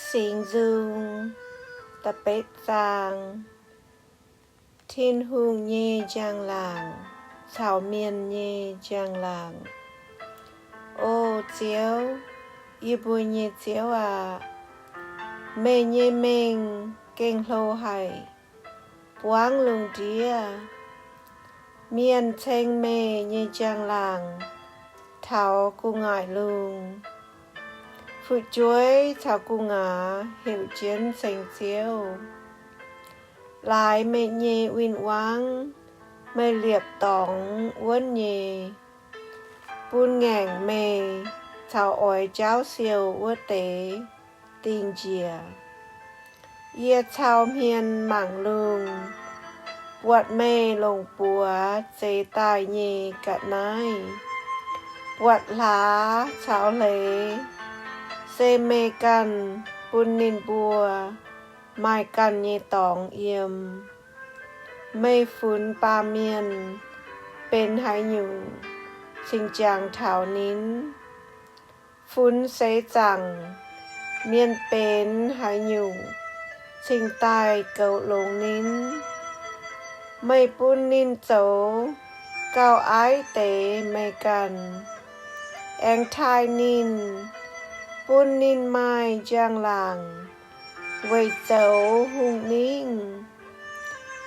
Singx Nzung da'betv zaang. Tin-Hungh nyei njang-laangc caux mienh nyei njang-laangc. O Ziouv, yie mbuo nyei Ziouv aac, meih nyei mengh gengh hlo haic, buangv lungh ndiev. Mienh ceng meih nyei njang-laangc taux gu'nguaaic lungh. Fu'jueiv caux gu'nguaaz heuc jienv ceng Ziouv. Laaix meih nyei win-wangv, meih liepc dorngx wuonv nyei, bun ngaengc meih caux oix jaauv siou wuov deix dingh njiec. Yie cau hmien mangc lungh, buatc meih longc buoz zeix daaih nyei ga'naaiv, buatc hlaax caux hleix, se meih ganh bun ninh mbuo maaih ganh nyei dorngx yiem. Meih funx baamh mienh benx haaix nyungc cingx jangx taux ninh? Funx seix zaangc mienh benx haaix nyungc cingx daaih goux longx ninh? Meih bun ninh zoux gauh aiv deix meih ganh, aengx taaih ninh, bun ninh maaih njang-laangc weic zoux hungh ningv.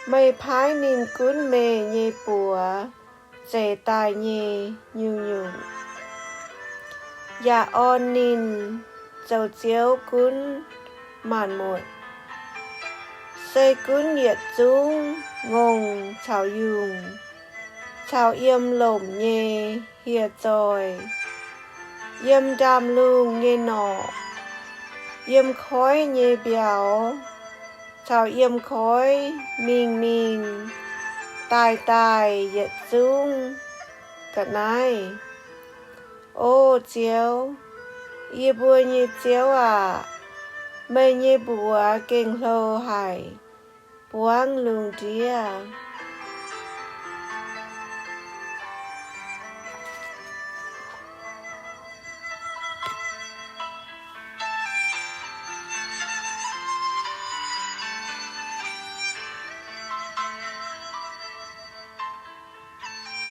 Meih paaiv ninh gunv meih nyei buoz zeix daaih nyei nyungc-nyungc, yaac orn ninh zoux ziouv gunv maanc muotc. Se gunv yietc zungv ngongh caux yungh, caux yiem lomc nyei hieh zoih, yiem ndaamv-lungh nyei norqc, yiem koiv nyei mbiauz, caux yiem koiv mingh mingh daaih daaih yietc zungv ga'naaiv. O Ziouv, yie mbuo nyei Ziouv aac, meih nyei mbuox gengh hlo haic, buangv lungh ndiev.